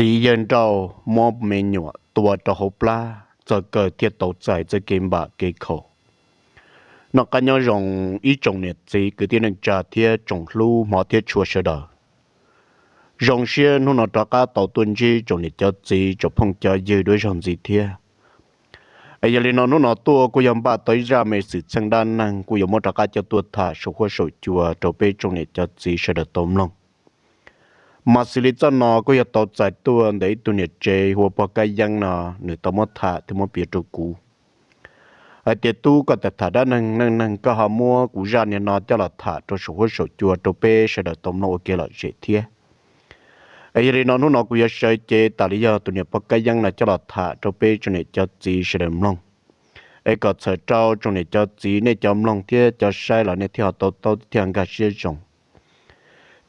Txiv yawg nrauj muab me nyuam tua rau hauv plab txog kawg thiaj tau txais txoj kev npam kev khaum. Noj qab nyob zoo ib tsoom niam txiv kwv tij neej tsa thiab tsoom hlub hmov thiab tshua sawv daws. Zoo siab hnub no rov qab tau tuaj ntsib tsoom niam cov txiv tsoom phooj cov ywg dua zaug ntxiv thiab. Es yog li no hnub no tuaj kuj yog npaj tau ib zaj me xwm txheej dab neeg kuj yuav muab rov qab coj tuaj tham saum huab saum cua rau peb tsoom niam cov txiv sawv daws tau mloog. Mas xws li txoj no kuj yog tau txais tuaj ntawm ib tug niam tsev hu ua pog Kab Yeeb no, nws tau muab tham thiab muab piav rau kuv hais tias, Tub, koj tham tham dab neeg neej neeg, koj ho muab kuv zaj niag no coj los tham rau saum huab saum cua rau peb sawv daws tau mloog ua kev lom zem thiab. Es yog li no hnub no kuv yuav sawv cev tas li yog tus niam pog Kab Yeeb no coj los tham rau peb tsoom niam cov txiv sawv daws mloog. Es kom txhawm rau tsoom niam cov txiv nej cov mloog thiab cov saib los nej thiaj ho tau taub thiaj nkag siab zoo.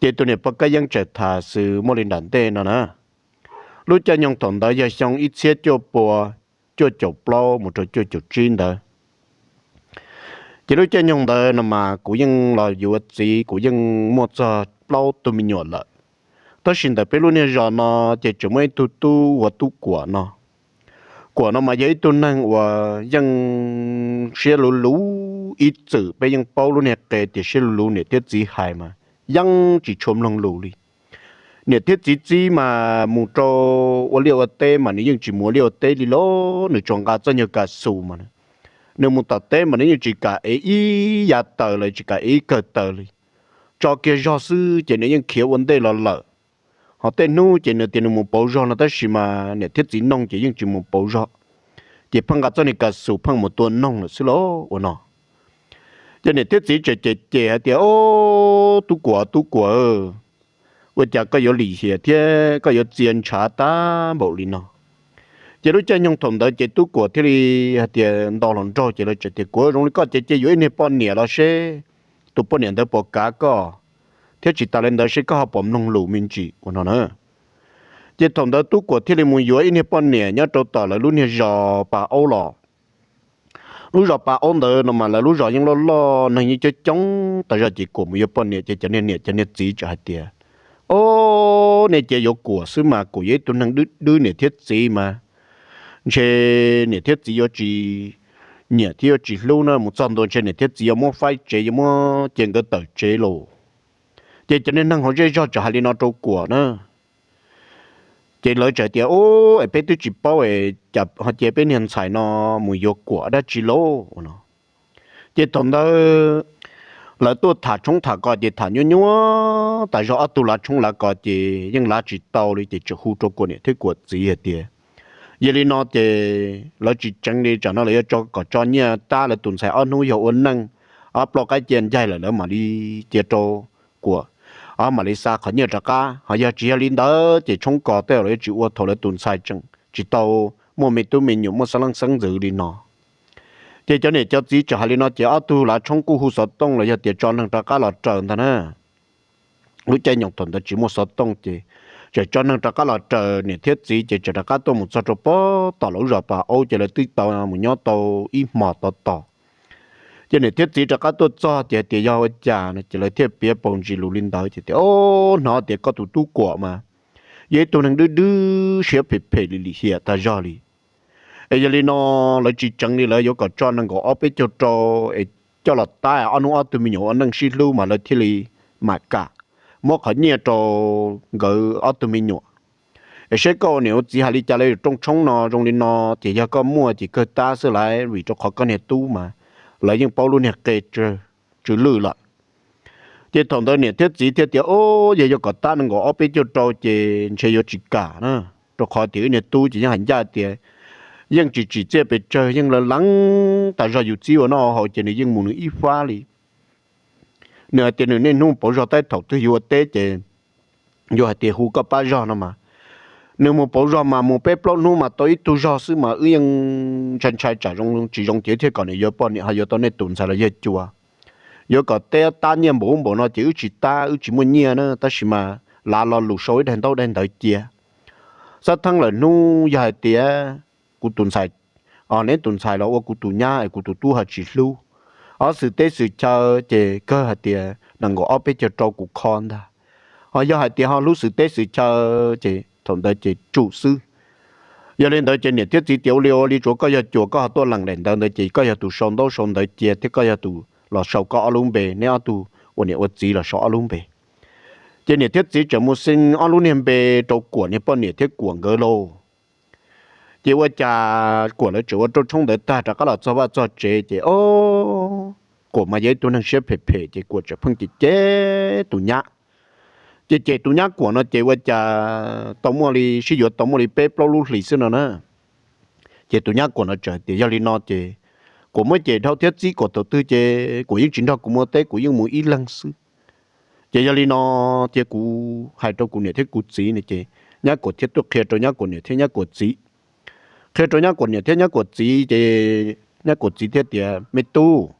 Ces tus niam pog Kab Yeeb txawm tham xws muaj li nram ntej no na. Lub caij nyoog thaum ntawd yog xyoo ib txhiab cuaj pua cuaj caum plaub mus rau cuaj caum tsib ntawd. Ces lub caij nyoog ntawd no mas kuv yeej los yuav txiv, kuv yeej muaj txog plaub tug me nyuam lawm. Tab sis ntawm peb lub niag zos no ces tseem muaj ib tug tub ua Tub Kuam no. Kuam no mas yog ib tug neeg uas yeej siab luv luv ib txwm, peb yeej paub lub niag qe tias siab luv luv, niam thiab txiv hais mas yeej tsis tshua mloog lus li. Niam thiab txiv txib mas mus rau ua liaj ua teb mas nws yeej tsis mus ua liaj ua teb li los, nws tsuas nqa txoj nyuag kas xus mas nws mus tom teb mas nws yeej tsis kam ev ib yav taws los tsis kam ev ib kawm taws li. Tso kiag zog xwb ces nws yeej khiav ua ntej los lawm. Ho tej hnub ces nws tias nws mus pauv zog no tab sis mas niam thiab txiv noog ces yeej tsis mus pauv zog, ces pheej nqa txoj niag kas xus pheej mus tua noog lawm xwb los ua no. Ces niam thiab txiv tseem cem cem hais tias, Ob, Tub Kuam, Tub Kuam, ua cas koj yuav lim hiam thiab koj yuav txia ntshav tag npaum li no? Ces lub caij nyoog thaum ntawd ces Tub Kuam thiaj li hais tias, nto hluas nraug ces lawv tseem tias, Kuam, zoo li koj ces cia yuav ib niag poj niam los seb tus poj niam ntawd puas kav koj, thiab tsis tas li ntawd seb koj ho puas mloog lus me ntsis ua no na. Ces thaum ntawd Tub Kuam thiaj li mus yuav ib niag poj niam nyob rau tom lawv lub niag zos Pas Aub los. Lub zos Pas Aub ntawd no mas lawv lub zos yeej loj loj, neeg yeej coob coob tas zog, ces Kuam mus yuav poj niam ces cov niag niam cov niag txiv txawm hais tias, Ob, nej cia yuav Kuam xwb mas Kuam yog ib tug neeg dwb dwb niam thiab txiv mas ntshe niam thiab txiv yuav tsis nyiam thiab yuav tsis hlub na, mus txog ntua ntshe niam thiab txiv yuav muab faib tsev, yuav muab cia nkawd tawm tsev los. Ces cov niag neeg hauv zej zog txawm hais li no rau Kuam na. Ces lawv txawm tias, Ub, es peb twb tsis paub es cas ho cia peb niag ntxhais no mus yuav Kuam dab tsi lauj no. Ces thaum ntawd lawv tuaj tham tshoob tham kos ces tham nyuaj nyuaj tas zog, ob tug lav tshoob lav kos ces yeej lav tsis tau li ces txawm hu rau Kuam niam thiab Kuam txiv hais tias, Yog li no ces lawv tsis tseev li, tsam no lawv yuav tso kom tso nyiaj tab lawv tus ntxhais ob hnub yog ua neej, ob plaub qaib cia ncaig lawm lawv mam li cia rau Kuam, ob mam li xa qhov nyiaj rov qab. Ho yog tsis yog li ntawd ces tshoob kos tej lawv yuav tsis ua thaum lawv tus ntxhais tseem tsis tau muaj me tub me nyuam muaj xeeb leej xeeb ntxwv li no. Ces cov niam cov txiv txawm hais li no ces ob tug lav tshoob kuj hu xov tooj los yog tias tso neeg rov qab los raws ntag na. Lub caij nyoog thaum ntawd tsis muaj xov tooj ces txawm tso neeg rov qab los raws niam thiab txiv ces txawm rov qab tuaj mus txog rau pem tom lawv lub zos Pas Aub ces lawv twb tau mus nyob tau ib hmos tau tos. Ces niam thiab txiv rov qab tuaj txog ces hais tias yog ua cas no ces lawv thiaj piav paus ntsis lus li ntawd ces tias, Ob, hnov tias koj tus tub Kuam mas yog ib tug neeg dwb dwb siab phem phem li lim hiam tag zog li. Es yog li no lawv tsis tseev li, lawv yuav kom tso nees nkaum ob peb caug rau es coj los tab ob hnub ob tug me nyuam ua neej sib hlub mas lawv thiaj li mam kam muab qhov nyiaj rau nkawd ob tug me nyuam. Es seb koj ua niam ua txiv hais li cas, lawv yuav rooj tshoob no zoo li no ces yog koj muaj ces kawg tab xwb lauj, vim rau qhov koj niag tub mas lawv yeej paub lub niag qe tsw lwj lawm. Ces thaum ntawd niam thiab txiv thiaj tias, Ob, yog yuav kom tab nees nkaum ob peb caug rau ces ntshe yuav tsis kam na, rau qhov tias wb niag tub ces yeej hais ncaj tias yeej tsis tsim txiaj pes tsawg, yeej lav leeb tas zog, yus txib ua noj haus ces nws yeej mus nws ib fab li. Nws hais tias nws niaj hnub pauv zog, tab thaum twg yus ua teb ces yus hais tias hu koj pab zog no mas nws mus pauv zog mas mus peb plaub hnub mas tau ib tug zog xwb mas wb yeej ntshai ntshai tsam zoo tsis zoo ces thiaj kom nws yuav poj niam ho yuav tau nej tus ntxhais los yawg cua. Yuav kom teb tab nyiaj npaum npaum no ces wb tsis tab, wb tsis muaj nyiaj na, tab sis mas lav lo lus sau ib daim ntaub daim ntawv cia. Xab theeb lawm hnub yog hais tias kuv tus ntxhais, neb tus ntxhais los ua kuv tus nyab es kuv tus tub ho tsis hlub, ob xwm teb xwm chaw ces kawg hais tias nees nkaum ob peb caug rau kuv kho ntag. Ho yog hais tias ho hlub xwm teb xwm chaw ces thaum ntawd ces tsum xwb. Yog li ntawd ces niam thiab txiv tias ua li ua li tsuav koj yog cuas koj ho tuaj lees daim ntawv ntawd ces koj yog tus sau ntaub sau ntawv cia thiab koj yog tus los sau koj ob lub npe, neb ob tug ua niam ua txiv los sau ob lub npe. Ces niam thiab txiv tseem mus xee ob lub niag npe rau Kuam niag poj niam thiab Kuam nkawd lauj. Ces ua cas Kuam lawv tseem ua rau tshoob ntawd tag rov qab los txog vaj txog tsev ces o, Kuam mas yog ib tug neeg siab phem phem ces Kuam tseem pheej cem cem tus nyab. Ces cem tus nyab Kuam no ces ua cas tau muaj li sib yuav tau muaj li peb plaub lub hlis xwb no na. Ces tus nyab Kuam no txawm tias yog li no ces Kuam muab cem dhau thiab txib Kuam thaum twg ces Kuam yeej tsis nrog kuv mus teb, Kuam yeej mus ib leeg xwb. Ces yog li no ces kuv hais rau kuv niam thiab kuv txiv no ces nyab Kuam thiaj tuaj qhia rau nyab Kuam niam thiab nyab Kuam txiv. Qhia rau nyab Kuam niam thiab nyab Kuam txiv ces nyab Kuam txiv thiaj tias me tub,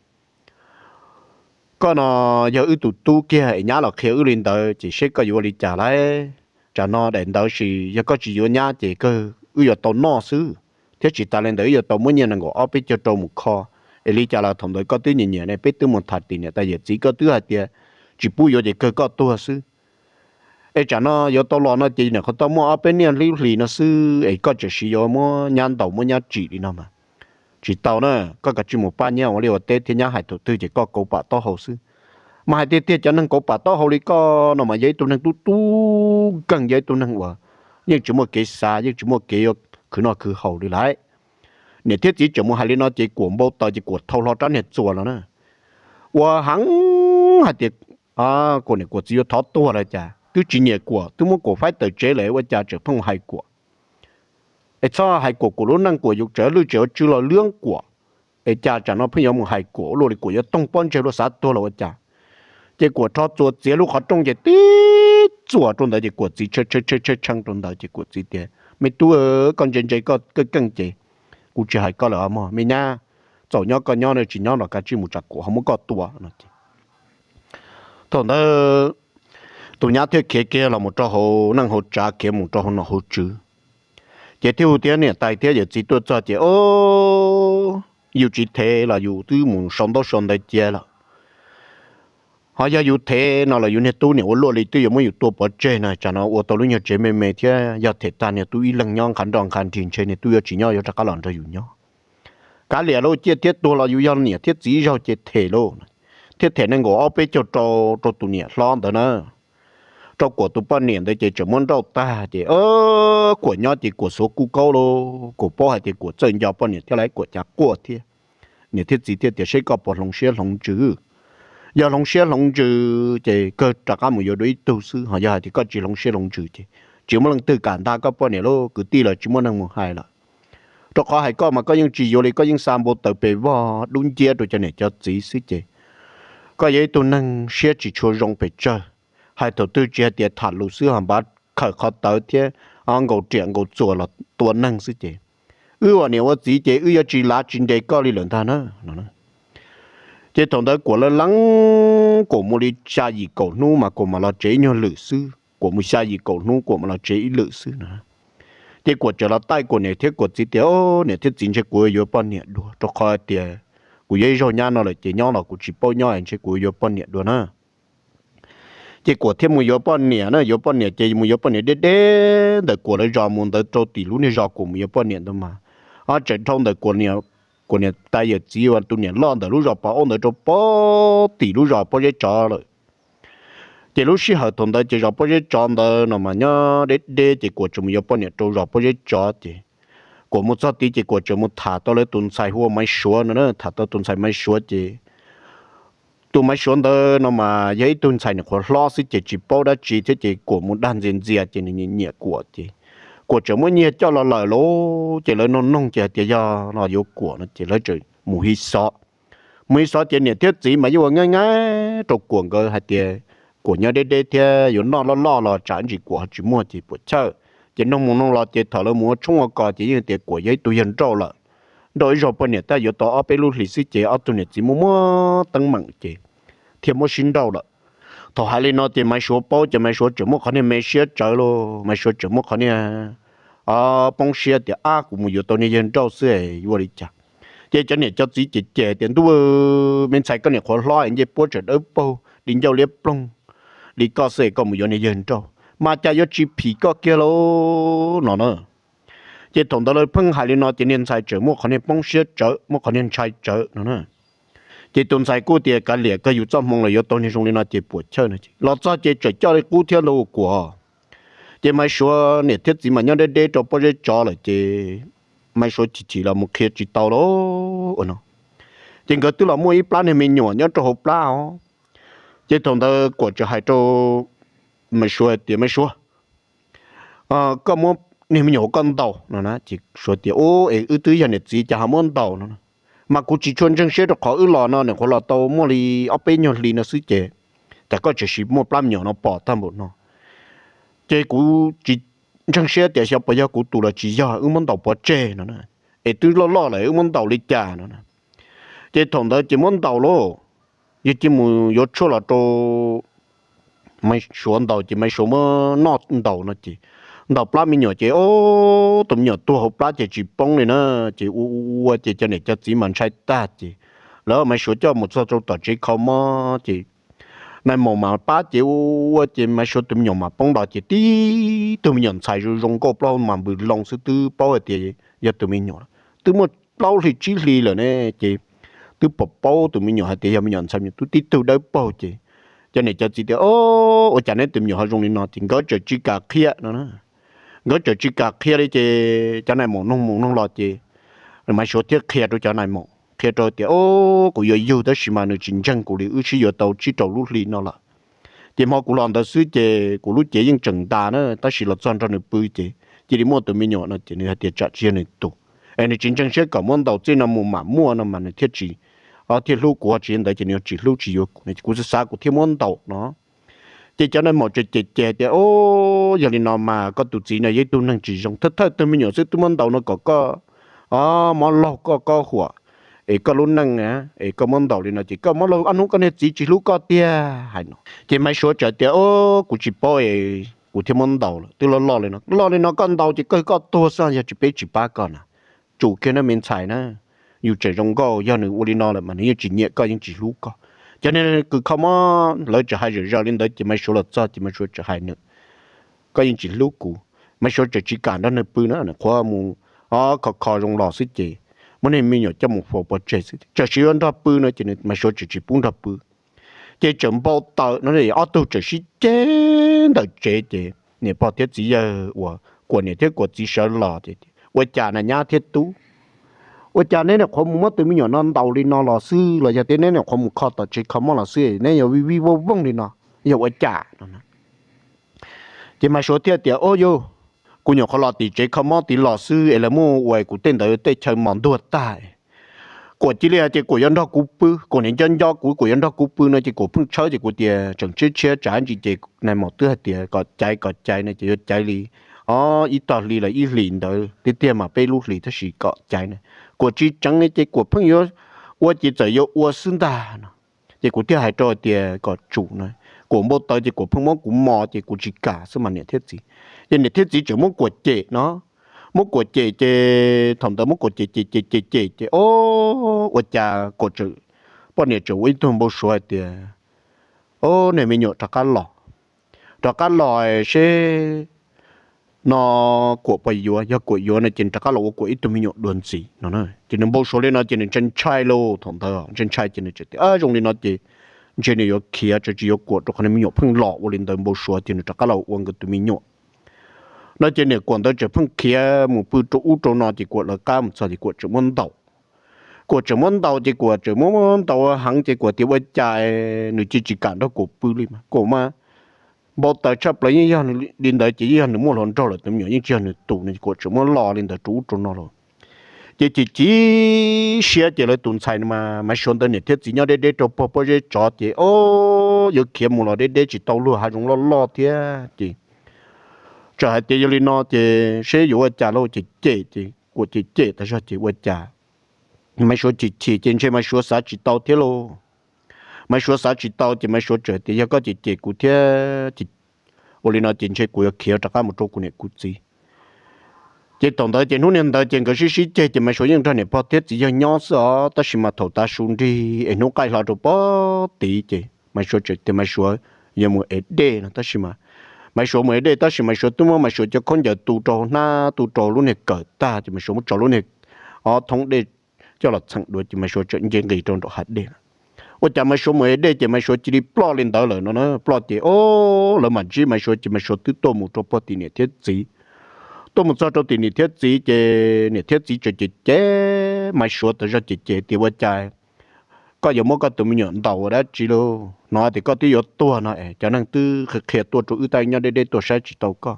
koj no yog wb tus tub kiag es nyab los qhia wb li ntawd ces seb koj yuav ua li cas lauj. Tsam no daim ntawd sis yog koj tsis yuav nyab ces kawg wb yuav tau noj xwb, thiab tsis tas li ntawd wb yuav tau muab nyiaj nees nkaum ob peb caug rau mus kho. Es li cas los thaum ntawd koj twb nyiam nyiam ne, peb twb mus tham tim niam tais yawm txiv koj twb hais tias tsis pub yuav ces kawg koj tuag xwb. Es tsam no yuav tau los no ces nyuam qhuav tau muaj ob peb niaj hlib hlis no xwb es koj tseem siv yuav muab nyab ntaus muab nyab tsim li no mas tsis tau na. Koj kav tsij mus pab nyab ua liaj ua teb thiab nyab hais thaum twg ces koj kauv pam taub hau xwb. Mas hais tiag tiag cov neeg kauv pam taub hau li koj no mas yog ib tug neeg tub tub nkeeg, yog ib tug neeg uas yeej tsis muaj kev xav, yeej tsis muaj kev yuav khwv noj khwv haus li lawm. Niam thiab txiv tseem mus hais li no ces Kuam npau taws ces Kuam thau hlo rab niag txuas los na. Ua heev hais tias Kuam niam Kuam txiv yuav thov tuag los cas, twb tsis nyiam Kuam, twb muab Kuam faib tawm tsev lawm ua cas tseem pheej hais Kuam. Es txhob hais Kuam, Kuam lub neej Kuam yuav tseem lwj tseem ua tsw los lwj Kuam. Es cas tsam no pheej yuav mus hais Kuam ua luaj li, Kuam yuav toog pob ntseg luaj xav tuag los ua cas. Ces Kuam rho txuas txiav lub qhov rooj ces tib txuas rau ntawd ces Kuam txiv tshee tshee tshee rau ntawd ces Kuam txiv tias me tub, koj ntse ntse koj keej keej ces kuv tsis hais koj lawm mog me nyab, txaus nyob koj nyob, tsis nyob los kav tsij mus tsam Kuam ho muab koj tua no ces thaum ntawd tus nyab thiaj khiav kiag los mus rau hauv neej hauv tsav, khiav mus rau hauv nom hauv tswv. Ces thiaj hu thiab niam tais thiab yawm txiv tuaj txog ces o, yus tsis them los yus twb mus sau ntaub sau ntawv cia lawm. Ho yog yus them no los yus niag tub niam ua luaj li twb yuav muab yus tua pov tseg na, tsam no ua tau lub nyuag tsev me me thiab yog them tag niag tub ib leeg nyob nqa nroj nqa nrig ntshe niag tub yuav tsis nyob yuav rov qab los nrog yus nyob. Kav liam lauj, ciaj thiab tuag los yus yog niam thiab txiv ib zaug ces them lauj. Thiaj them nees nkaum ob peb caug rau, rau tus niam hlob ntawd na. Rau Kuam tus poj niam ntawd ces tseem muab nrauj tag ces Kuam nyob ces Kuam xuav kuj kaub lauj, Kuam paub hais tias Kuam txawj nco poj niam thiab lawv Kuam cas quaj thiab. Niam thiab txiv thiaj tias seb koj puas hloov siab hloov ntsws. Yog hloov siab hloov ntsws ces kawg rov qab mus yuav dua ib tug xwb, ho yog hais tias koj tsis hloov siab hloov ntsws ces tsis muaj leej twg kam nta koj poj niam lauj, kwv tij los tsis muaj neeg mus hais lawm. Rau qhov hais koj mas koj yeej tsis yuav li, koj yeej xa npau taws pes vog dub nciab rau cov niam cov txiv xwb ces koj yog ib tug neeg siab tsis tshua zoo pes tsawg. Hais thaum twg tsis hais tias tham lus xwb ho npav khawm qhov tawv thiab nkaus riam nkaus txuas los tua neeg xwb ces wb ua niam ua txiv ces wb yuav tsis lav tsis nres koj li lawm ntag na. Ces thaum ntawd Kuam lawv leeb, Kuam mus li xya yim kaum hnub mas Kuam mam los tsev ib nyuag lwm xwb, Kuam mus xya yim kaum hnub Kuam mam los tsev ib lwm xwb na. Ces Kuam tseem los taij Kuam niam thiab Kuam txiv tias niam thiab txiv, ntshe kuv yuav poj niam dua, rau qhov tias kuv yog ib zaug nyab no lawm ces nyob los kuv tsis paub nyob, ntshe kuv yuav poj niam dua na. Ces Kuam thiaj mus yuav poj niam na, yuav poj niam ces mus yuav poj niam deb deb ntawm Kuam lawv zos mus ntawd rau tim lub niag zos Kuam mus yuav poj niam ntawd mas, o, tseem dhau ntawm Kuam niam, Kuam niam tais yawm txiv uas tus niam loj ntawm lub zos Pov Aub ntawd rau pem tim lub zos Pob Zeb Tsov lawm. Ces lub sij hawm thaum ntawd ces zos Pob Zeb Tsov ntawd no mas nyob deb deb ces Kuam tseem mus yuav poj niam rau zos Pob Zeb Tsov ces Kuam mus txog tid ces Kuam tseem mus tham tau lawv tus ntxhais hu ua Maiv Suav no na, tham tau tus ntxhais Maiv Suav ces tus Maiv Suav ntawd no mas yog ib tug ntxhais nyuam qhuav hlob xwb ces tsis paub dab tsi thiab ces Kuam mus dag ntxias ntxias ces nws nyiam nyiam Kuam ces Kuam tseem muab nyiag coj los lawm lauj. Ces lawv noog noog ces hais tias yog los yuav Kuam no ces lawv tseem mus hi xov. Mus hi xov ces niam thiab txiv mas yeej ua nyaib nyaib rau Kuam nkawd hais tias Kuam nyob deb deb thiab yuav noj loj loj los tsam ntsis Kuam ho tsis muaj ces puas chawj. Ces noog mus noog los ces thaum lawv mus ua tshoob ua kos ces yeej tias Kuam yog ib tug yawg nrauj lawm, nrauj ib zaug poj niam tab yuav tau ob peb lub hlis xwb ces ob tug niam txiv muaj muab teeb meem ces thiaj muab sib nrauj lawm. Thaum hais li no ces Maiv Suav paub ces Maiv Suav tseem muab qhov niag me siab tsawv lauj, Maiv Suav tseem muab qhov niag poob siab tias ab, kuv mus yuav tau niag yawg nrauj xwb yuav ua li cas. Ces cov niam cov txiv ces cem tias ntuj, me ntxhais koj niam qhuav hlob es ncej puab tseem dawb paug li ncauj liab ploog li koj xwb es koj mus yuav niag yawg nrauj. mas cas yuav tsis phim koj kiag lauj no na. Ces thaum ntawd lawv pheej hais li no ces niag ntxhais tseem muaj qhov niag poob siab tsawv, muaj qhov niag ntshai tsawv no na. Ces tus ntxhais kuj tias kav liam, kawg yus txoj hmoo los yuav tau niag zoo li no ces puam chawj no. Los txog ces tseem coj li qub thiab lauj kuas. Ces Maiv Suav niam thiab txiv mas nyob deb deb rau pob zeb tsov lawm ces Maiv Suav chim chim los mus qhia tsis tau lauj no. Ces nkawd twb los muaj ib plab niag me nyuam nyob rau hauv plab os. Ces thaum ntawd Kuam txawm hais rau Maiv Suav tias, Maiv Suav, koj muab niag me nyuam koj ntaus no. Ces Suav tias, Ub, es wb twb yog niam txiv cas ho muab ntaus no? Mas kuv tsis tshua ntseeg siab rau qhov wb los no nws qhuav los tau muaj li ob peb nyuag hli no xwb ces, cas koj tseem sim muaj plab me nyuam no pom tag npaum no? Ces kuv tsis ntseeg siab tias xyov puas yog kuv tus los tsis yog, wb muab ntaus pov tseg no, es twb loj loj lawm wb muab ntaus li cas no. Ces thaum ntawd ces muab ntaus lauj, yog cia mus yuav tshuaj los rau Maiv Suav ntaus ces Maiv Suav muab noj ntaus no ces ntaus plab me nyuam ces, o, tus me nyuam tuag hauv plab ces tsis poob li na. Ces ua ua ua ces cov niam cov txiv mas ntshai tag ces lawv Maiv Suav coj mus txog rau tom tsev kho mob ces nais maum mas pab ces ua ua ces Maiv Suav tus me nyuam mas poob los ces tib tug me nyuam ntxhais zoo zoo nkauj plaub hau mas npws loo xwb twb paub hais tias yog tus me nyuam, twb muaj plaub hlis tsib hlis lawm ne. Ces twb pom paub tus me nyuam hais tias yog me nyuam ntxhais, me nyuam tub tib tug dawb paug ces cov niam cov txiv tias, O, ua cas neb tus me nyuam ho zoo li no? Ces nkawd txawm tsis kam qhia no. Nkawd txawm tsis kam qhia li ces cov nais maum noog mus noog los ces Maiv Suav thiaj qhia rau cov nais maum, qhia rau tias, O, kuv yuav yug tab sis mas nws tsis ntseeg kuv li, wb sib yuav tau tsib rau lub hli no lawm. Ces hmo kuv los ntawd xwb ces kuv lub cev yeej tseem ntas na, tab sis los txog nrog nws pw ces cia li muaj tus me nyuam no ces nws hais tias tsam tsis yog nws tus, es nws tsis ntseeg siab kom muab ntaus, txij no mus mam muaj no mas nws thiaj tsis, o, thiaj hlub kuv, tsis li ntawd ces nws yuav tsis hlub tsis yuav kuv no, kuv xav xav kuv thiaj muab ntaus no. Ces cov nais maum tseem cem cem tias, O, yog li no mas koj tus txiv no yog ib tug neeg tsis zoo, thawj thawj tug me nyuam xwb twb muab ntaus no kom koj, o, mob laug koj kob huam, es koj lub neej es koj muab ntaus li no ces koj mob laug ob hnub koj niag txiv tsis hlub koj tiag hais no. Ces Maiv Suav txawm tias, O, kuv tsis paub es kuv thiaj muab ntaus lawm, twb loj loj li no, loj li no koj ntaus ces kawg koj tuag xwb, yog tsis peb tsis pab koj na, tsum kiag na me ntxhais na, yus tseem zoo nkauj, yog nws ua li no lawm mas nws yeej tsis nyiam koj yeej tsis hlub koj. Cov niag kws kho mob lawv txawm hais zom zaws li ntawd ces Maiv Suav los txog ces Maiv Suav txawm hais nws, Koj yeej tsis hlub kuv. Maiv Suav txawm tsis kam nrog nws pw na, nws qhuav mus, o, kho kho zoo los xwb ces muab niag me nyuam coj mus faus pov tseg xwb, txawm siv yuav nrog pw no ces Maiv Suav txawm tsis pub nrog pw. Ces txawm npau taws no, ob tug txawm sib ceg ntawm tsev ces niam pog thiab txiv yawg uas Kuam niam thiab Kuam txiv sawv los ces, Ua cas na nyab thiab tub? Ua cas neb nyuam qhuav mus muab tus me nyuam no ntaus li no los xwb los yog tias neb nyuam qhuav mus kho tom tsev kho mob los xwb, neb yuav vij vij vooj vooj li no yog ua cas no? Ces Maiv Suav thiaj tias, O yog, kuv nyuam qhuav los tim tsev kho mob tid los xwb es lawv muab ua kuv tej ntawd tej chaw mos ntuag tag. Kuam cia li hais tias Kuam yuav nrog kuv pw, Kuam niam nco nco kuv, Kuam yuav nrog kuv pw no ces Kuam pheej tshawb ces kuv tias tseem tshiab tshiab tsam ntsis ces nais maum twb hais tias kom caiv kom caiv no ces yuav caiv li, o, ib tog hli los ib hlis ntawd tiag tiag mas peb lub hlis tab sis kom caiv na. Kuam tsis tseev li ces Kuam pheej yuav ua ces txawm yuav ua xwb ntag no. Ces kuv thiaj hais rau tias kom tsum no, Kuam npau taws ces Kuam pheej muab kuv mos ces kuv tsis kam xwb mas niam thiab txiv. Ces niam thiab txiv tseem muab Kuam cem no, muab Kuam cem ces thaum ntawd muab Kuam cem cem cem cem cem ces, o, ua cas Kuam tseem, poj niam tseem ua ib tug npau suav hais tias, O, niag me nyuam rov qab los, rov qab los seb no Kuam puas yuav, yog Kuam yuav no ces nws rov qab los ua Kuam ib tug me nyuam dua ntxiv no. Ces nws npau suav li no ces nws ntshai ntshai lauj, thaum ntawd ntshai ntshai ces nws txawm tias, Zoo li no ces ntshe nws yuav khiav tsis yuav Kuam rau qhov niag me nyuam pheej los ua li ntawd npau suav ces nws rov qab los ua nkawd tus me nyuam no. Ces niam Kuam ntawd txawm pheej khiav mus pw rau ub rau no ces Kuam lawv qab mus txog ces Kuam tseem muab ntaus. Kuam tseem muab ntaus ces Kuam tseem muab ntaus heev ces Kuam tias ua cas nws cia tsis kam nrog Kuam pw li mas Kuam mas npau taws tshaj plaws, yeej yog li ntawd ces yeej yog nws muaj hluas nraug lawm, tus me nyuam yeej tsis yog nws tus no ces Kuam tseem muab lo li ntawd rau ub rau no los. Ces chim chim siab ces lawv tus ntxhais no mas Maiv Suav ntawd niam thiab txiv nyob deb deb rau puag pob zeb tsov ces, o, yuav khiav mus los deb deb tsis tau luag hav zoov loj loj thiab ces txawm hais tias yog li no ces seb yuav ua cas lauj, ces cem ces Kuam cem cem tas zog ces ua cas Maiv Suav chim chim ces ntshe Maiv Suav xav tsis tau thiab lauj. Maiv Suav xav tsis tau ces Maiv Suav txawm tias yog koj cem cem kuv thiab ua li no ces ntshe kuv yuav khiav rov qab mus rau kuv niam kuv txiv. Ces thaum ntawd ces hnub niag ntawd ces nkawd sib sib ceg ces Maiv Suav yeej nrog niam pog thiab txiv yawg nyob xwb os, tab sis mas thaum tav su nrig es hnub qaij hlo rau pob tid ces Maiv Suav txawm tias Maiv Suav yuav mus ev dej no tab sis mas Maiv Suav mus ev dej tab sis Maiv Suav twb muab Maiv Suav cov khaub ncaws tu rau hnav, tu rau lub niag kawm tag ces Maiv Suav muab tso lub niag ob thoob dej coj los txheem dua ces Maiv Suav txawm nce nqis rau nram hav dej lawm. Ua cas Maiv Suav mus ev dej ces Maiv Suav cia li ploj li ntawd lawm no na. Ploj ces o, lawv mam ntsib Maiv Suav ces Maiv Suav twb tuaj mus rau pog tim niam thiab txiv. Tuaj mus txog rau tim niam thiab txiv ces niam thiab txiv tseem cem cem Maiv Suav tas zog, cem cem tias ua cas koj yuav muab koj tus me nyuam ntaus ua dab tsi lauj, hnov tias koj twb yuav tuag no es cov neeg twb qhia qhia tuaj rau wb tab nyob deb deb tuaj saib tsis tau koj.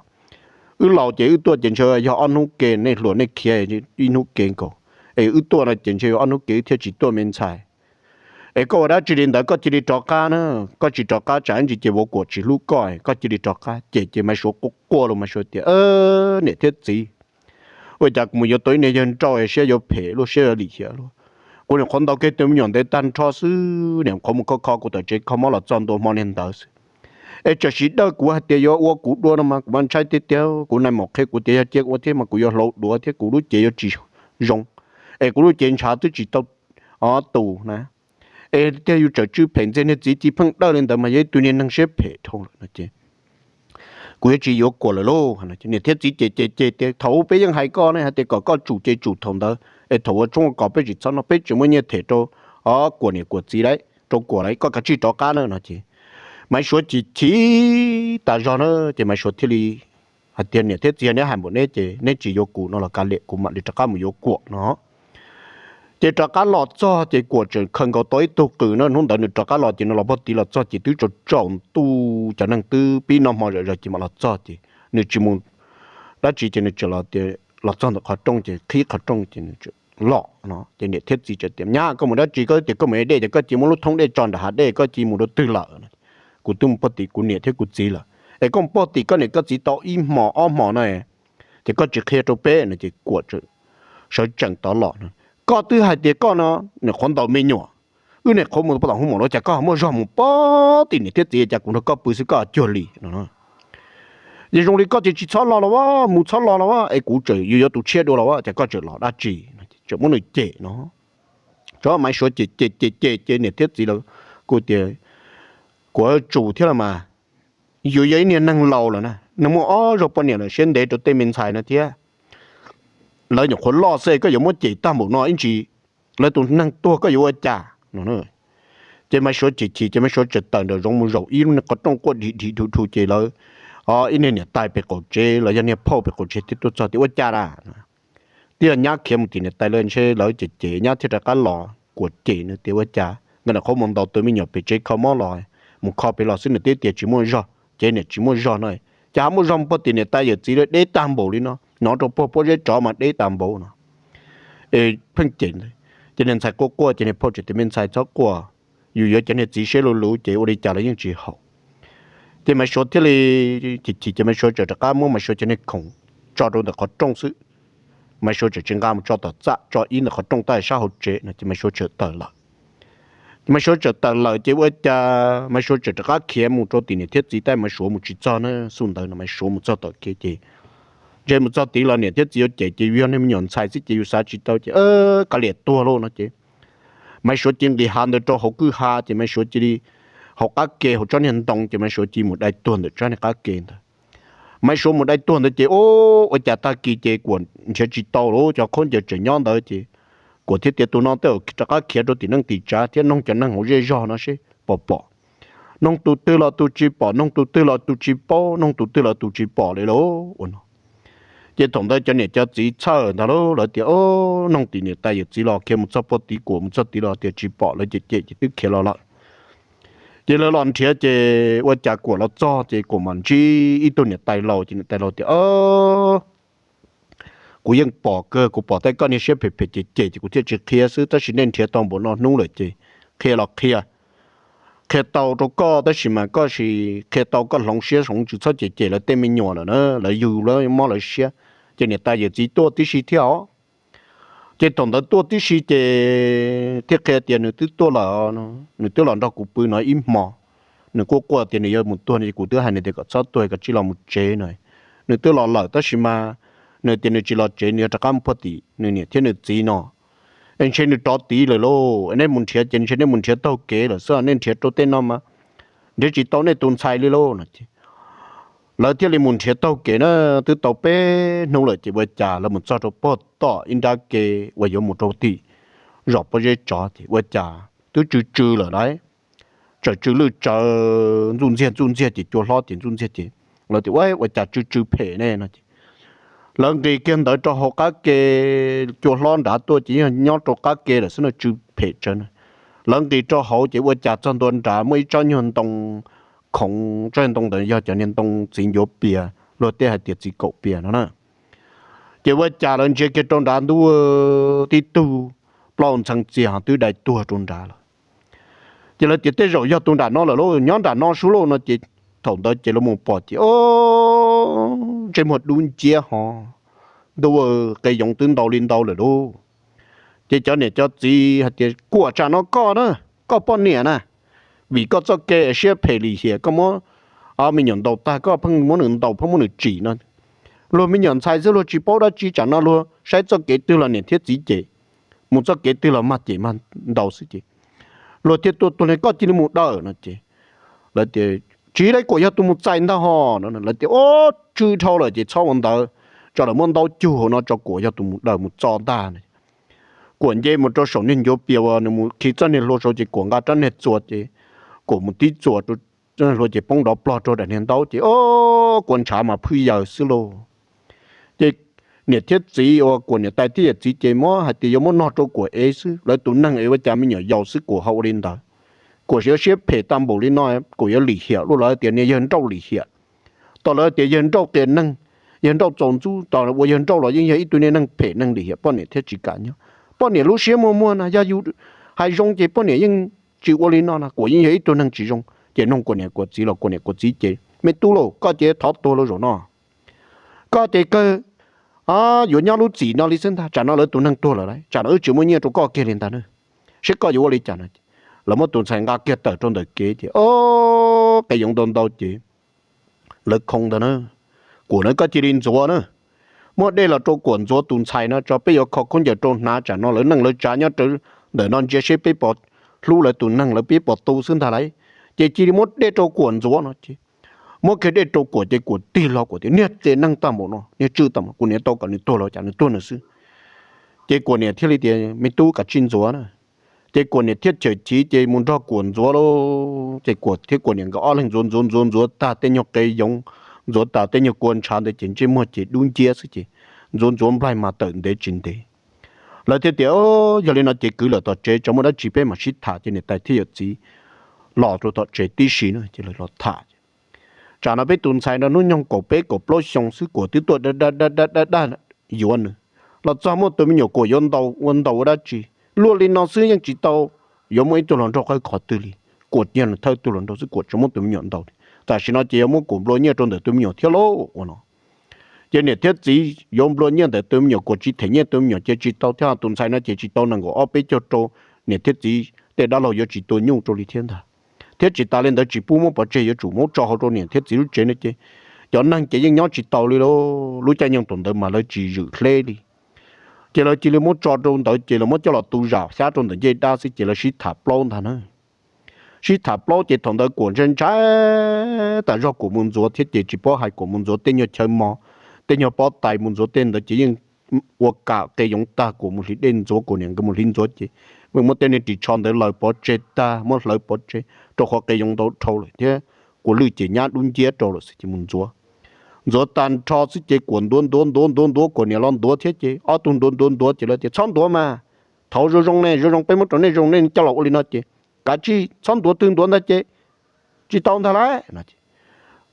Wb laus ces wb tuaj ces ntshe yog ob hnub ke, nej hluas nej khiav ib hnub ke nkaus, es wb tuaj no ces ntshe yog ob hnub ke wb thiaj tsis tuaj me ntxhais. Es koj ua dab tsi li ntawd, koj cia li rov qab na, koj tsis rov qab tsam ib ntsis ces Vuav Kuam tsis hlub koj, koj cia li rov qab. Cem ces Maiv Suav quaj quaj los Maiv Suav tias niam thiab txiv, ua cas kuv mus yuav tau ib niag yawg nrauj siab yuav phem luaj siab yuav lim hiam luaj. Kuv nyuam qhuav ntaus kiag tus me nyuam ntawd tag nrho xwb, nyuam qhuav mus kho kho kuv tom tsev kho mob los txog ntua hmo niag ntawd xwb. Es tsam sim dawj kuv hais tias yuav ua kuv dua no mas kuv mas ntshai tiag tiag, kuv nai maum qhia kuv tias yog cia ua thiab mas kuv yuav hlau duav thiab kuv lub cev yuav tsis zoo, es kuv lub cev ntshav twb tsis tau tus na. Es tiag yus tseem tsw phem ntxiag niag txiv ci pheej dawj li ntawd mas yog ib tug niag neeg siab phem dhau lawm no ces kuv yuav tsis yuav Kuam lawm lauj. Niam thiab txiv ces cem cem tias thaum ub peb yeej hais koj ne hais tias kom koj tsum ces tsum thaum ntawd, es thaum ua tshoob ua kos peb tsis txhob noj, peb tseem muaj nyiaj them rau Kuam niam Kuam txiv lawm, rau Kuam lawm, koj kav tsij rov qab na no ces Maiv Suav chim chim tas zog na ces Maiv Suav thiaj li hais tias niam thiab txiv, neb hais npaum neb ces neb tsis yuav kuv no los kav liam, kuv mam li rov qab mus yuav Kuam no. Ces rov qab los txog ces Kuam tseem khaws nkaus tau ib tug qws na, hnub ntawd nws rov qab los ces nws los pog tid los txog ces twb tsaus tsaus ntuj, cov neeg twb pib noj hmo zom zaws ces mam los txog ces nws tsis mus dab tsi ces nws tseem los txog ntawm qhov rooj ces qhib qhov rooj ces nws los no ces niam thiab txiv tseem tias nyab, koj mus dab tsi, koj tias koj mus ev dej ces koj cia muab lub thoob dej tso nram hav dej, koj cia mus rau twg lawm? Kuv twb mus pog tim kuv niam thiab kuv txiv lawm. Es koj mus pog tim koj niam koj txiv tau ib hmos ob hmos no ces koj tsis qhia rau peb no ces Kuam sawv tsees tod los no. Koj twb hais tias koj no nyuam qhuav ntaus me nyuam, wb nyuam qhuav mus pog tom hub mom los cas koj ho muaj zog mus pog tim niam thiab txiv, cas kuv nrog koj pw xwb koj ho cuag li no. Yog zoo li koj ces tsis txhob los los as, mus txhob los los as, es kuv tseem yuav yuav tus tshiab dua los as, cas koj tseem los dab tsi? Tseem muab nws cem no. Tso Maiv Suav ces cem cem cem ces niam thiab txiv lawv kuj tias kuv tsum thiab los mas, yus yog ib niag neeg laus lawm na, neeg muaj ob zaug poj niam lawm, siab ntev rau tej me ntxhais no thiab. Lawv nyuam qhuav loj xwb koj yuav muab cem tag npaum no ib ntsis, lawv tus neeg tuag koj yuav ua cas no. Ces Maiv Suav chim chim ces Maiv Suav tseem tawm nraum zoov mus zaum ib lub niag qhov rooj quaj dhim dhim dhum dhum ces lawv ib niag niam tais pem qaum tsev los yog niag phauj pem qaum tsev thiaj tuaj txog tias ua cas lawm? Twb yog nyab khiav mus tim niam tais lawv ntshe lawv cem cem nyab thiaj rov qab los, Kuam cem nws tias ua cas nkawd nyuam qhuav mus ntaus tus me nyuam pem tsev kho mob los, mus kho pem los xwb nws twb tias tsis muaj zog, ces niam tsis muaj zog no, ces ho muaj zog mus pog tim niam tais yawm txiv lawv deb tag npaum li no, hnov rau puag pob zeb tsov mas deb tag npaum no. Es pheej cem ntawd ces niag ntxhais quaj quaj ces niag phauj tseem tias me ntxhais txhob quaj, yus yuav cov niag txiv siab luv luv ces ua li cas los yeej tsis haum. Ces Maiv Suav thiaj li chim chim ces Maiv Suav tseem rov qab muab Maiv Suav cov niag khoom tso rau ntawm qhov rooj xwb. Maiv Suav tseem tsis nqa mus tso tom txaj, tso ib ntawm qhov rooj tab sab hauv tsev no ces Maiv Suav tseem tawm lawm. Ces Maiv Suav tseem tawm lawm ces ua cas Maiv Suav tseem rov qab khiav mus rau tim niam thiab txiv tab Maiv Suav mus tsis txog na, xub ntawd no Maiv Suav mus txog tom kev ces ntshe mus txog tid los niam thiab txiv yuav cem ces yus yog niag me nyuam ntxhais xwb ces yus xav tsis tau ces kav liam tuag lauj no ces Maiv Suav cia li nqis hav ntawd rau hauv kwj ha ces Maiv Suav cia li hauv qab ke hauv tsob niag ntoo ces Maiv Suav cia li mus dai tuag ntawm tsob niag qab ke ntawd. Maiv Suav mus dai tuag ntawd ces ua cas tag kis ces Kuam nrhiav tsis tau lawm, cov khaub ncaws tseem nyob ntawd ces Kuam thiaj tias tus no tej zaum rov qab khiav rau tim neej tim tsav thiab noog cov neeg hauv zej zog no seb puas pom. Noog tus twg los tus tsis pom, noog tus twg los tus tsis paub, noog tus twg los tus tsis pom li lauj ua no. Ces thaum ntawd cov niam cov txiv txhawj ntag lauj, lawv tias o, noog tim niam tais yawm txiv los khiav mus txog puag tid, Kuam mus txog tid los tias tsis pom, lawv cem cem ces twb khiav los lawm. Ces lawv los nrhiav ces ua cas Kuam los txog ces Kuam mam ntsib ib tug niam tais laus ces niam tais laus tias o, kuv yeej pom kawg, kuv pom tej koj niag siab phem phem cem cem ces kuv thiaj tsis qhia xwb, tab sis nej nrhiav tau npaum no hnub lawm ces qhia los qhia, qhia tau rau koj tab sis mas koj sis qhia tau koj hloov siab hloov ntsws txhob cem cem lawv tej me nyuam lawm na, lawv yug lawv mob lawv siab. Ces niam tais yawm txiv tuaj tib si thiab os. Ces thaum ntawd tuaj tib si ces thiaj qhia tias nws twb tuaj lawm, nws twb los nrog kuv pw no ib hmo. Nws kuj quaj tias nws yuav mus tuag no ces kuv twb hais nws tias kom txhob tuag, kom tsij los mus tsev no. Nws twb los lawm tab sis mas nws tias nws tsis los tsev, nws yuav rov qab mus puag tim nws niam thiab nws txiv no. Es ntshe nws rov tid lawm lauj, nej mus nrhiav ces ntshe nej mus nrhiav taug kev lawm xwb, nej nrhiav rau tej no mas nrhiav tsis tau nej tus ntxhais li lauj no ces Lawv thiaj li mus nrhiav taug kev na, twb tau peb hnub lawm ces ua cas lawv mus txog rau pog tom ib nrab ke uas yuav mus rau tim zos pob zeb tsov ces ua cas twb tsw tsw lawm lauj. Txawm tsw lwj tsawv ntxuj ntxiag ntxuj ntxiag ces cua hlob ces ntxuj ntxiag ces lawv tias ua, ua cas tsw tsw phem ne no ces lawv nqis kiag ntawd rau hauv qab ke, cua hlob nrad tuaj ces yog nyob rau qab ke lawm xwb no tsw phem tsawv na. Lawv nqis rau hauv ces ua cas txog ntua nrad muaj ib tsob nyuag ntoo khoov, tsob ntoo ntawd yog cov niag ntoo txiv ncuav pias, luag tej hais tias txiv kaum pias no na. Ces ua cas lawv ntsia kiag rau nrad ntuj, tib tug plaub ntxhee txias ho twb dai tuag rau nrad lawm. Ces lawv tias tej zaum yog tus nram no lawm lauj, nyob nram no sub lauj no ces thaum ntawd ces lawv mus pom ces o, ntsej muag dub nciab ho ntuj, qe yoov twb ntau li ntau lawm lauj. Ces cov niam cov txiv hais tias kuam tsam no koj na, koj poj niam na, vim koj txoj kev siab phem lim hiam koj muab me nyuam ntaus tag koj pheej muab nws ntaus pheej muab nws tsim no. Luag me nyuam ntxhais xwb luag tsis paub dab tsi, tsam no luag saib txoj kev twg los niam thiab txiv cem, mus txoj kev twg los mag cem mag ntaus xwb ces luag thiaj tuaj tuag li koj cia li mus dawm no ces lawv tias tsis li, kuam yog tus mus txais ntag ho no. Lawv tias o, tsw dhau lawm ces txhob ua ntawd, tso lawv muab ntaub cug hauv no tso, kuam yog tus mus dawm mus txo ntag. Kuam nce mus rau saum niag ncuav pias uas nws mus khi txoj niag hlua saud ces kuam nqa rab niag txuas ces kuam mus tib txuas rau hlua ces poob nrov plog rau daim niag ntaub ces o, kuam ntshav mas phwj yaws xwb lauj. Ces niam thiab txiv uas kuam niam tais thiab yawm txiv ces muab hais tias yuav muab nog rau kuam ev xwb, lawv tus neeg es ua cas me nyuam yaus xwb kuam ho ua li ntawd. Kuam siab siab phem tag npaum li no, kuam yuav lim hiam luj, lawv tias niag yawg nrauj lim hiam. Tos lawv tias yawg nrauj qias neeg, yawg nrauj txaus ntxub, tos ua yawg nrauj los yeej yog ib tug niag neeg phem neeg lim hiam poj niam thiab tsis kam nyob. Poj niam lub siab muag muag no, yog yus hais zoo ces poj niam yeej tsis ua li no no, kuam yeej yog ib tug neeg tsis zoo. Ces nug kuam niam kuam txiv los kuam niam kuam txiv ces me tub lauj, koj ces thov tuag lauj zaum no. Koj ces kawg yuav nyob lub txim no li xwb ntag, tsam no lawv tus neeg tuag lawm lauj, tsam no wb tsis muaj nyiaj rau koj kiag li ntag na. Seb koj yuav ua li cas no. Lawv muab tus ntxhais nqa kiag tawm rau ntawm kev ces o, qe yoov ntau ntau ces lawv khoo ntag na. Kuam na, koj cia li ntxuav na, muab dej los rau kuam ntxuav tus ntxhais no tso, peb yuav kho khaub ncaws rau hnav, tsam no lawv neej lawv tsav nyob rawv ntawm no ntsia seb peb puas hlub lawv tus neeg, lawv peb puas tu xwb ntag lauj. Ces cia li muab dej rau kuam ntxuav no ces muab kiag dej rau kuam ces kuam tig hlo, kuam tias niag qias neeg tag npaum no, niag tsw tag npaum, kuv niam tau kom nws tuag los cas nws tuag nws xwb. Ces kuam niam thiaj li tias me tub, kav tsij ntxuav na. Ces kuam niam thiaj chawm chiv ces mus nrog kuam ntxuav lauj. Ces kuam thiab kuam niam nkawd ob leeg ntxuav ntxuav ntxuav ntxuav tag tej nyuag qe yoov, ntxuav tas tej nyuag kua ntshav ntawd ces ntsej muag ces dub nciab xwb ces ntxuav ntxuav nplaig mas tawm ntev tsis ntev. Lawv thiaj tias yog li no ces kwv lawm tom tsev tso, muaj dab tsi peb mam sib tham. Ces niam tais thiab yawm txiv los rau tom tsev tib si na ces lawv los tham. Tsam no peb tus ntxhais no hnub nyoog kaum peb kaum plaub xyoo xwb, kuam twb tuaj da da da da da yuav nws. Los txog muaj tus me nyuam kuam yuav ntaus, ua ntaus ua dab tsi, luaj li no xwb yeej tsis tau yuav muaj ib tug hluas nraug qhib qhov twg li. Kuam yog nws thawj tug hluas nraug xwb, kuam tseem muab tus me nyuam ntaus. Tam sim no ces yuav muab kuam nplua nyiaj rau ntawm tus me nyuam thiab lauj ua no. Ces niam thiab txiv yuav nplua nyiaj ntawm tus me nyuam, kuam tsis them nyiaj tus me nyuam ces tsis tau thiab, tus ntxhais no ces tsis tau nees nkaum ob peb caug rau niam thiab txiv tej dab laug yuav tsis tua nyuj rau li thiab ntag. Thiab tsis tas li ntawd tsis pub muab pov tseg, yuav tsum muab tso hauv rau niam thiab txiv lub tsev no ces cov neeg ces yeej nyob tsis tau li lauj. Lub caij nyoog thaum ntawd mas lawv tsis zwm hleb li. Ces lawv cia li muab tso rau ntawd ces lawv muab coj los tu zam xyab rau ntawm ncej dab xwb ces lawv sib tham plaub ntag na. Sib tham plaub ces thaum ntawd kuam ntshai ntshai tas zog, kuam mus ntxuav thiab ces tsis paub hais, kuam mus ntxuav tej nyuag chaw mos, tej nyuag pob tais, mus ntxuav tej ntawd ces yeej ua kam qe yoov tag, kuam mus hliv dej ntxuav, kuam niam nkawd mus hliv ntxuav ces muab tej niag ris tsho ntawd laws pov tseg tag, muab hlawv pov tseg rau qhov qe yoov ntau dhau lawm thiab kuam lwj ces nyab dub nciab rau lawm xwb ces mus ntxuav. Ntxuav tag nrho xwb ces kuam ntuav ntuav ntuav ntuav ntuav, kuam niam los ntuav thiab ces ob tug ntuav ntuav ntuav ces lawv tias txhob ntuav mas, thov zoo zoo ne, zoo zoo peb muab rau nej zoo, nej coj los ua li no ces kav tsij txhob ntuav twg ntuav ntag ces tsis tau ntag lauj no.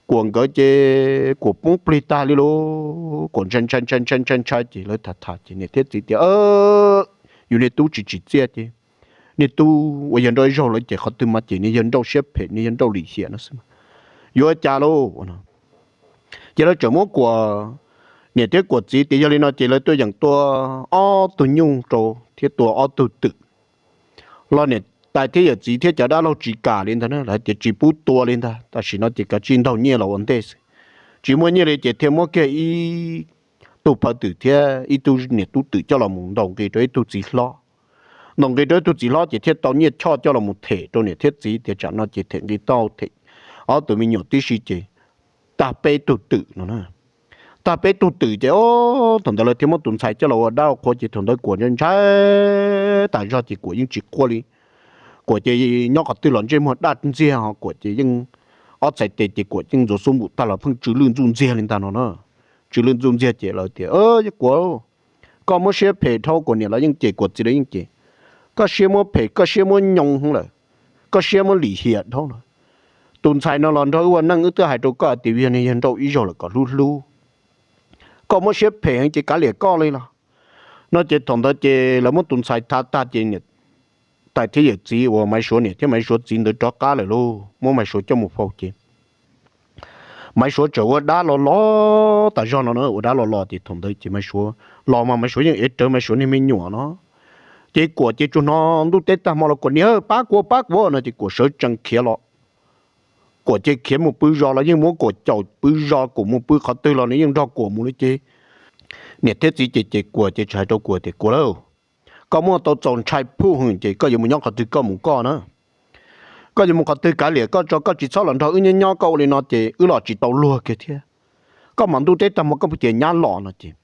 Kuam nkawd ces kuam poob plig tag li lauj, kuam ntshai ntshai ntshai ntshai ntshai ntshai ces lawv tham tham ces niam thiab txiv tias yus niag tub tsis tsim txiaj ces niag tub uas yawg nrauj ib zaug lawm ces qhov twg mas ces niag yawg nrauj siab phem, niag yawg nrauj lim hiam no xwb, yuav cas lauj no. Ces lawv tseem muab kuam niam thiab kuam txiv tias yog li no ces lawv tuaj yeem tua ob tug nyuj rau thiab tua ob tug twm. Los niam tais thiab yawm txiv thiab cov dab laug tsis kam li ntag na, lawv tias tsis pub tua li ntag, tam sim no ces kav tsij ntaug nyiaj los ua ntej xwb. Tsis muaj nyiaj li ces thiaj muab kiag ib tug phaw twm thiab ib tug niam tub twm coj los mus ntaus nqi rau ib tug txiv hlob. Ntaus nqi rau ib tug txiv hlob ces thiaj tau nyiaj choj coj los mus them rau niam thiab txiv tias tsam no ces them nqi tau them ob tug me nyuam tib si ces tag peb tug twm no na. Tag peb tug twm ces o, thaum ntawd lawv thiaj muab tus ntxhais coj los ua dab ua qhua ces thaum ntawd Kuam ntshai ntshai tas zog ces Kuam yeej tsis quaj li. Kuam ces nyob qhov twg los ntsej muag daj ntxiag ho Kuam ces yeej ob txhais tes ces Kuam yeej ntxuav xub npum tag los pheej tsw lwj ntxuj ntxiag li ntag no na. Tsw lwj ntxuj ntxiag ces lawv tias, Kuam, koj muab siab phem dhau, Kuam niam los yeej cem, Kuam txiv los yeej cem. Koj siab muab phem, koj siab muab nyoo lawm, koj siab muab lim hiam dhau lawm. Tus ntxhais no los nrog wb ua neej, wb twb hais rau koj hais tias vim yog nws yog nrauj ib zaug lawm kom hlub hlub. Koj muab siab phem heev ces kav liam koj li los. No ces thaum ntawd ces lawv muab tus ntxhais tha tag ces niam tais thiab yawm txiv uas Maiv Suav niam thiab Maiv Suav txiv ntawd rov qab lawm lauj, muab Maiv Suav coj mus faus ces Maiv Suav tseem ua dab los los tas zog no na, ua dab los los ces thaum ntawd ces Maiv Suav los mas Maiv Suav yeej ev rawv Maiv Suav niag me nyuam no. Ces Kuam ces tsuas hnov ntuj teb tag hmo los Kuam niam pab kuv pab kuv no ces Kuam sawv tsees khiav los. Kuam ces khiav mus pw zos los yeej muab Kuam caum pw zos, Kuam mus pw qhov twg los nws yeej nrog Kuam mus li ces niam thiab txiv ces ces Kuam ces txawm hais rau Kuam tias, Kuam lauj, koj muaj tau txaus ntshai phuj hwm ces koj yuav mus nyob qhov twg koj mus koj na. Koj yuav mus qhov twg kav liam koj tso, koj tsis txhob los nrog wb nyob nyob, koj ua li no ces wb los tsis tau luag kiag thiab. Koj mas ntuj teb tag hmo koj puas tias nyab los no ces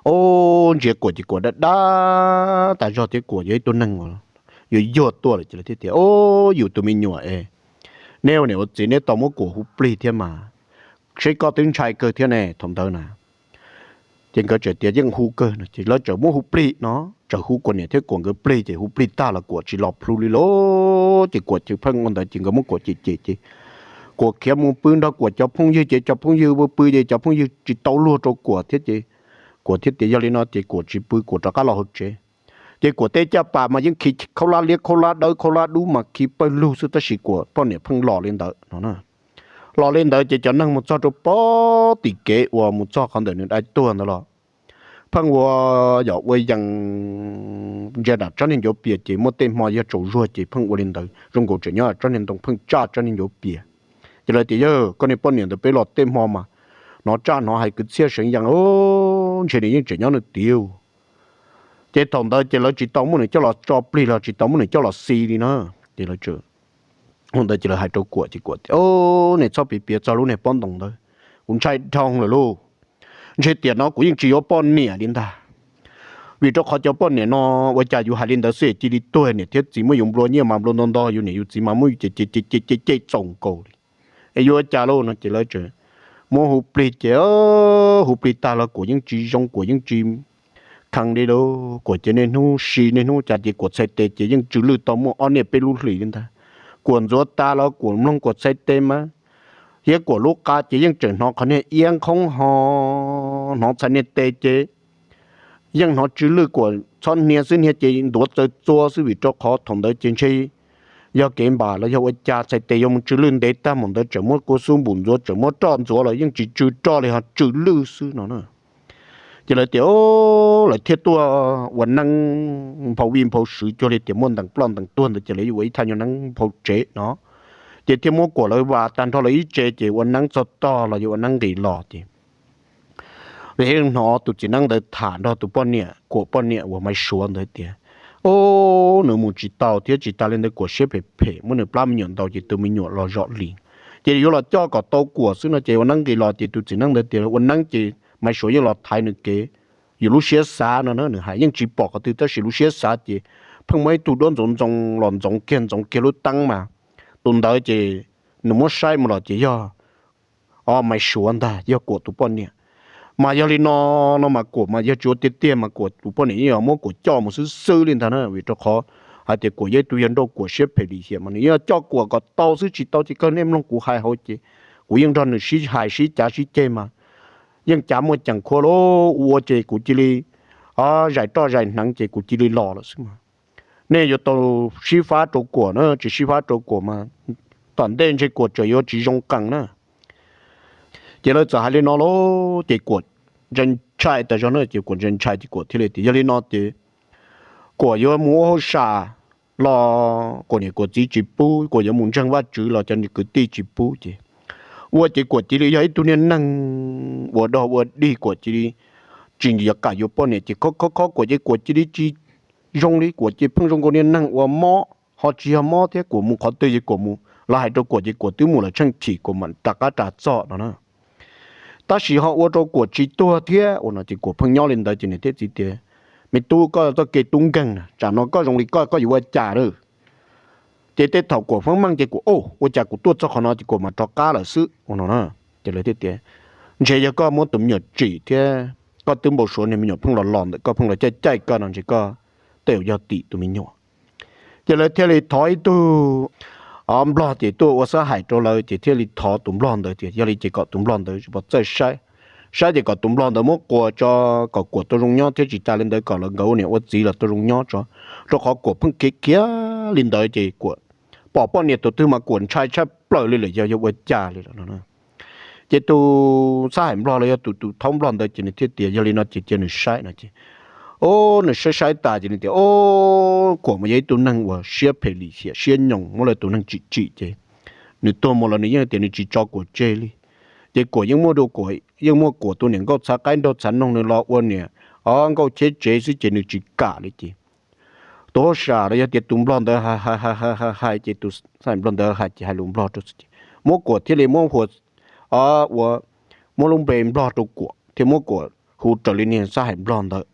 o, ntsia Kuam ces Kuam dab dab tas zog thiab Kuam yog ib tug neeg uas yuag yuag tuaj lawm ces lawv thiaj tias, O, yus tus me nyuam es neb ua niam ua txiv neb tau muab Kuam hu plig thiab mas, seb koj twb ntshai kawg thiab ne thaum ntawd na. Ces nkawd txawm tias yeej hu kawg no ces lawv txawm muab hu plig no, txawm hu Kuam niam thiab Kuam nkawd plig ces hu plig tag los Kuam tsis los plhu li lauj. Ces Kuam ces pheej ua ntawd ces nkawd muab Kuam cem cem ces Kuam khiav mus pw nrog Kuam cov phooj ywg ces cov phooj ywg ua pw ces cov phooj ywg tsis tau luag rau Kuam thiab ces Kuam thiaj tias yog li no ces Kuam tsis pw, Kuam rov qab los hauv tsev. Ces Kuam tej caj pas mas yeej khi khaub hlab liab khaub hlab dawb khaub hlab dub mas khi pawg lug xwb tab sis Kuam poj niam pheej los li ntawd no. Los li ntawd ces cov neeg mus txog rau pem tim kev uas mus txog qhov ntawm nws dai tuag ntawd los pheej ua yam ua yees ntsia nram tsob niag ncuav pias ces muaj tej hmo yog tsaus zuag ces pheej ua li ntawd zoo nkaus tseem nyob tsob niag ntoo pheej tsaj tsob niag ncuav pias. Ces lawv tias yog koj niag poj niam ntawd peb los tej hmo mas hnov tsaj hnov hais kwv txhiaj seev yees, ntshe nws yeej tseem nyob nws tiag. Ces thaum ntawd ces lawv tsis tau muab nws coj los tso plig los tsis tau muab nws coj los xi li na. Ces lawv ntawd ces lawv hais rau Kuam ces Kuam tias, Neb txhob piav piav txog lub niag pob ntoos ntawd, kuv ntshai dhau lawm lauj. Ntshe tiam no kuv yeej tsis yuav poj niam li ntag. Vim rau qhov cov poj niam no ua cas yus hais li ntawd xwb cia li tuag, niam thiab txiv muab yus nplua nyiaj mas nplua ntau ntau, yus niam yus txiv mas muab yus cem cem cem txaus nkaus li. Es yuav ua cas lauj no ces lawv tseem muab hu plig ces hu plig tag los Kuam yeej tsis zoo, Kuam yeej tsis kheev li lauj. Kuam ces niaj hnub si niaj hnub cas ces Kuam txhais tes ces yeej tsw lwj tau muaj ob niaj peb lub hlis li ntag. Kuam ntxuav tas los Kuam mloog Kuam txhais tes mas thiab Kuam lub qa ces yeej tseem hnov qhov niag iab nqhoob ho hnov txhais niag tes ces yeej hnov tsw lwj, Kuam txhob hnia xwb hnia ces ntuav txaws txua xwb vim rau qhov thaum ntawd ces ntshe yog kev npam los yog ua cas txhais tes yuav mus tsw lwj ntev tag, mus ntawd tseem muab kua xub npum ntxuav tseem muab roj ntxuav los yeej tsis tsw roj li ho tsw lwj xwb no na. Ces lawv tias lawv thiaj tuaj ua neeb nphau vij nphau sw cuag li tias muaj ntees ploj ntees tuag ntawd ces lawv yuav ua ib thaj nyuag neeb nphau tsev no. Ces thiaj muab Kuam lawv vas tag nrho lawv ib tsev ces ua neeb txog tog los yuav ua neeb nqis los ces lawv hnov tus txiv neeb ntawd tham nrog tus poj niam, Kuam poj niam uas Maiv Suav ntawd tias, o, nws mus tsis tau thiab tsis tas li ntawd Kuam siab phem phem muab nws plab me nyuam ntaus ces tus me nyuam los zom li. Ces yuav los coj kom tau Kuam xwb no ces ua neeb nqis los ces tus txiv neeb ntawd tias ua neeb ces Maiv Suav yeej los thaiv nws kev. Yus lub siab xav no na, nws hais yeej tsis pom qhov twg tab sis lub siab xav ces pheej muaj ib tug duab ntxoov ntxoo los ntxoov kiag ntxoov kiag lub teeb mas tus ntawd ces nws muab saib mus los ces yog o Maiv Suav ntag, yog Kuam tus poj niam. Mas yog li no, no mas Kuam mas yog tsis ua tiag tiag mas Kuam tus poj niam yeej yuav muab Kuam coj mus xwb xwb li ntag na, vim rau qhov hais tias Kuam yog ib tug yawg nrauj Kuam siab phem lim hiam mas nws yeej coj Kuam kom tau xwb, tsis tau ces kawg nej mloog kuv hais hauv ces kuv yeej nrog nws sib hais sib cav sib ceg mas yeej cav muaj ceem khua lauj, ua ces kuv cia li zais roj zais hneev ces kuv cia li los lawm xwb mas. Nej yuav tau sib fab rau Kuam na, tsis sib fab rau Kuam mas tom ntej ntshe Kuam tseem yuav tsis zoo qees na. Ces lawv txawm hais li no lauj ces Kuam ntshai ntshai tas zog na, ces Kuam ntshai ntshai ces Kuam thiaj li tias yog li no ces Kuam yuav mus ua hauj sam los Kuam niam Kuam txiv tsis pub, Kuam yuav mus ntseeg Vajtswv los cov kwv tij tsis pub ces ua ces Kuam cia li yog ib tug niag neeg ua dog ua dig, Kuam cia li tsis yuav kam yuav poj niam ces khob khob khob Kuam ces Kuam cia li tsis zoo li, Kuam ces pheej zoo nkaus niag neeg uas mob ho tsis yog mob thiab, Kuam mus qhov twg ces Kuam mus Lawv hais rau Kuam ces Kuam twb mus lawm tsheej chim, Kuam mam rov qab ras txog no na. Tab sis ho ua rau Kuam tsis tuag thiab ua no ces Kuam pheej nyob li ntawd ces niam thiab txiv tias, me tub, koj txoj kev tub nkeeg na, tsam no koj zoo li koj, koj yuav ua cas lawm? Ces tej thaum Kuam feeb meej ces Kuam, o, ua cas kuv tuaj txog qhov no ces Kuam mam rov qab lawm xwb ua no na. Ces lawv thiaj tias, ntshe yog koj muab tus me nyuam tsim thiab koj twb npau suav niag me nyuam pheej los los ntawm koj, pheej los caij caij koj no ntshe koj tej zaum yog tim tus me nyuam. Ces lawv thiaj li thov ib tug nplog ces tuaj ua xab hais rau lawv ces thiaj li thov tus nplog ntawd tias yog li ces kom tus nplog ntawd pov txawj saib, saib ces kom tus nplog ntawd muab quas tso, kom Kuam tau zoo nyob thiab tsis tas li ntawd kom lawv nkawd ua niam ua txiv los tau zoo nyob tso, rau qhov Kuam pheej khiav khiav li ntawd ces Kuam pom poj niam tus twg mas Kuam ntshai tshaj plaws li lawm, yog yog ua cas li lawm no. Ces tus xab hais nplog los yog tus tus thaub nplog ntawd ces nws thiaj tias yog li no ces cia nws saib no ces, o, nws saib saib tas ces nws tias, o, Kuam mas yog ib tug neeg uas siab phem lim hiam siab nyoos, muab lawv tus neeg tsim tsim ces nws tuag mus los nws yeej tias nws tsis tso Kuam tseg li. Ces Kuam yeej muaj, yeej muaj Kuam tus niam nkauj txhav qaib nraug txhav noog nws los ua niam o nkauj cheb tsev xwb ces nws tsis kam li ces tus hauj sam los yog tias tus nplog ntawd hais, hais ces tus xab hais nplog ntawd hais ces hais lus nplog rau xwb ces muab Kuam thiaj li muab hu ua, muab lub npe nplog rau Kuam thiab muab Kuam hu raws li niag xab hais nplog ntawd.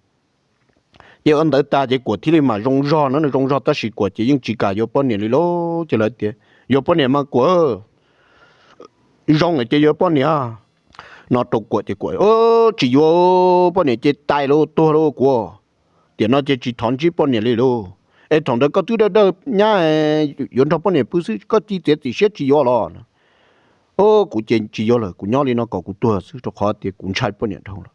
Ces ua ntawd tas ces Kuam thiaj li mam zoo zog no, nws zoo zog tab sis Kuam ces yeej tsis kam yuav poj niam li lauj. Ces lawv tias, yuav poj niam mas Kuam, zoo ces yuav poj niam no rau Kuam ces Kuam tsis yuav, poj niam ces tais lawm, tuag lawm Kuam. Tiam no ces tsis thov ntsib poj niam li lauj. Es thaum ntawd koj twb dawj dawj nyab, yuav nrog poj niam pw xwb koj cia txiav txim siab tsis yuav los? O, kuv ces tsis yuav lawm, kuv nyob li no kom kuv tuag xwb rau qhov tias kuv ntshai poj niam dhau lawm.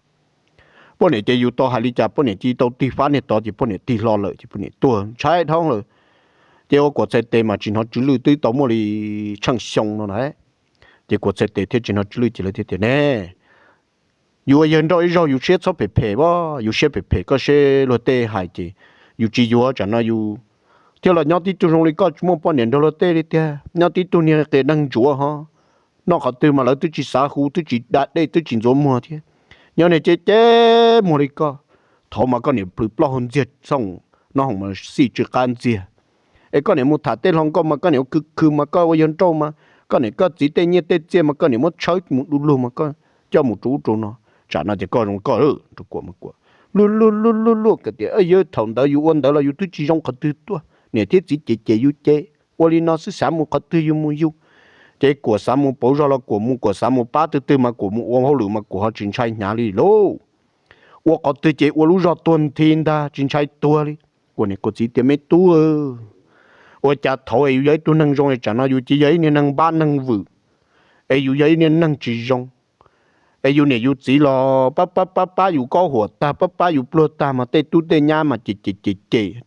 Poj niam ces yus tau hais li cas poj niam cia tau tig fab niag tod ces poj niam tig hlo lawm ces poj niam tuag ntshai dhau lawm. Ces ua Kuam txhais tes mas tsis hnov Tswv Lwj twb tau muaj li tsheej xyoo no na. Ces Kuam txhais tes thiaj tsis hnov Tswv Lwj ces lawv thiaj tias ne, yus ua yawg nrauj ib zaug yus siab txhob phem phem as, yus siab phem phem koj seb luag tej hais ces yus tsis yuav, tsam no yus thiaj los nyob tib tug zoo li koj tsis muaj poj niam nrog luag tej li tiag, nyob tib tug niag qias neeg ntsuav ho noj qhov twg mas lawv twb tsis xav hu, twb tsis da dej, twb tsis ntxuav muag thiab. Nyob niag ceb ceb muag li koj, thaum mas koj niam plhws plaub hau ntxiag txhooj, noj hoom mas xij tsw qab ntxiag. Es koj niam mus tham tej hluas nkauj mas koj niam ua khwv khwv mas koj ua yawg nrauj mas koj niam koj txiv tej nyiaj tej txiaj mas koj niam muab tshawb mus du lug mas koj coj mus rau ub rau no. Tsam no ces koj zoo koj rau Kuam mas Kuam luag luag luag luag luag tias yog thaum ntawd yus ua ntawd los yus twb tsis zoo qhov twg tuaj, niam thiab txiv ces ces yus ces ua li no xwb, xav mus qhov twg yus mus yus. Ces Kuam xav mus pauv zog los Kuam mus, Kuam xav mus pab twg twg mas Kuam mus ua hauj lwm mas Kuam ho tsis ntshai hnyav li lauj. Ua qhov twg ces ua lub zog tuag nthi ntag tsis ntshai tuag li. Kuam niam Kuam txiv tias me tub, ua cas thaum yus yog ib tug neeg zoo es tsam no yus cia yog ib niag neeg npab neeg vwm, es yus yog ib niag neeg tsis zoo, es yus niam yus txiv los pab pab pab pab yus kaub huam tag, pab pab yus pluag tag mas tej tub tej nyab mas ces ces ces ces.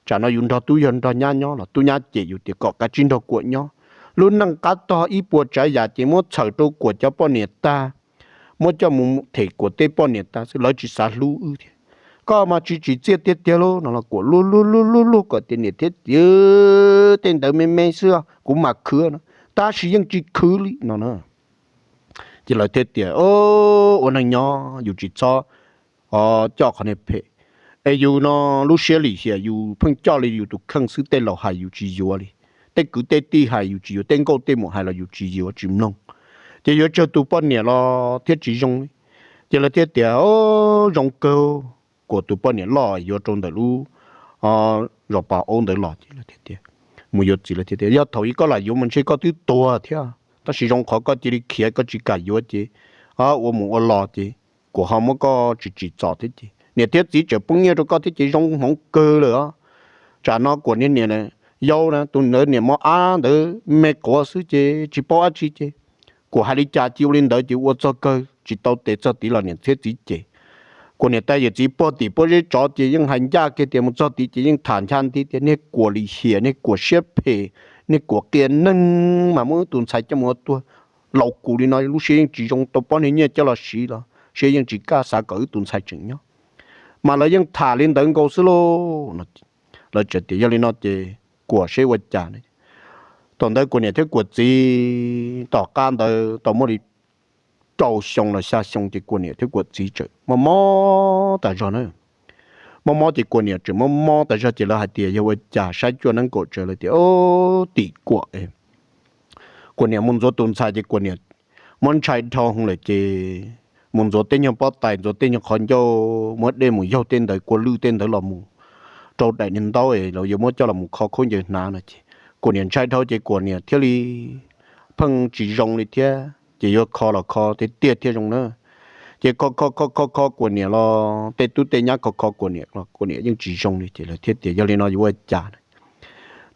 Tsam no yus nrog tub yog nrog nyab nyob los tub nyab cem yus tias kom kav tsij nrog Kuam nyob. Lub neej qab tog ib puas tsav yam ces muab txhawm rau Kuam cov poj niam tag, muab coj mus them Kuam tej poj niam tag xwb, lawv tsis xav hlub wb thiab. Koj mas tsis tsim txiaj tiag tiag lauj no los Kuam luag luag luag luag luag kom tias niam thiab txiv, tej ntawd me me xwb, kuv mam khwv no, tab sis yeej tsis khwv li no na. Ces lawv thiaj tias ua neej nyob yus tsis txhob coj qhov niag phem. Es yus no lub siab lim hiam yus pheej coj li yus tus kheej xwb, tej laus hais yus tsis yuav li, tej kwv tej tij hais yus tsis yuav, tej nkauj tej muam hais los yus tsis yuav tsis mloog. Ces yuav tsawg tus poj niam los thiab tsis zoo li. Ces lawv thiaj tias zoo kawg, Kuam tus poj niam loj yuav rau ntawm lub zos pas aub ntawd los ces lawv thiaj tias, mus yuav txiv lawv thiaj tias yog thaum ub koj lam yuav mas ntshe koj twb tuag thiab, tab sis zoo qhov koj cia li khiav koj tsis kam yuav ces ua mus ua los ces Kuam ho muab koj tsis tsim txom thiab ces niam thiab txiv tseem poob nyiaj rau koj thiab ces zoo hmoov kawg lawm os. Tsam no Kuam niag niam yau na, tus ntawd niam mos ab ntawd me quav xwb ces tsis paub dab tsi ces Kuam hais li cas cia ua li ntawd ces ua txog kawg tsis tau tes txog tid los niam thiab txiv cem. Kuam niam tais yawm txiv puag tim pob zeb tsov ces yeej hais ncaj kiag tias mus txog tid ces yeej tham ncha nti tias niag Kuam lim hiam, niag Kuam siab phem, niag Kuam qias neeg mas muab wb tus ntxhais coj mus ua tuag. Laus kuv li no lub siab yeej tsis zoo, tau pob niag nyiaj coj los siv los siab yeej tsis kaj, xav kom wb tus ntxhais tseem nyob. Mas lawv yeej tham li ntawd nkaus xwb lauj. Lawv tseem tias yog li no ces Kuam seb ua cas. Thaum ntawd Kuam niam thiab Kuam txiv tom qab ntawd tau muaj li rau xyoo los xya xyoo ces Kuam niam thiab Kuam txiv tseem mob mob tas zog na. Mob mob ces Kuam niam tseem mob mob tas zog ces lawv hais tias yog ua cas saib cuaj neeb kaum tsawv lawv tias tim Kuam, Kuam niam mus ntxuav tus ntxhais ces Kuam niam muab ntshai dhau lawm ces mus ntxuav tej nyuag pob tais, ntxuav tej nyuag qhov ncauj, muab dej mus yaug tej ntawd, kua lwj tej ntawd los mus rau daim niag ntaub es yuav muab coj los mus kho khaub ncaws hnav no ces Kuam niam ntshai dhau ces Kuam niam thiaj li pheej tsis zoo li thiab ces yuav kho los kho tiag tiag thiaj zoo na. Ces kho kho kho kho kho Kuam niam los tej tub tej nyab kho kho Kuam niam los Kuam niam yeej tsis zoo li ces lawv thiaj tias yog li no yuav ua cas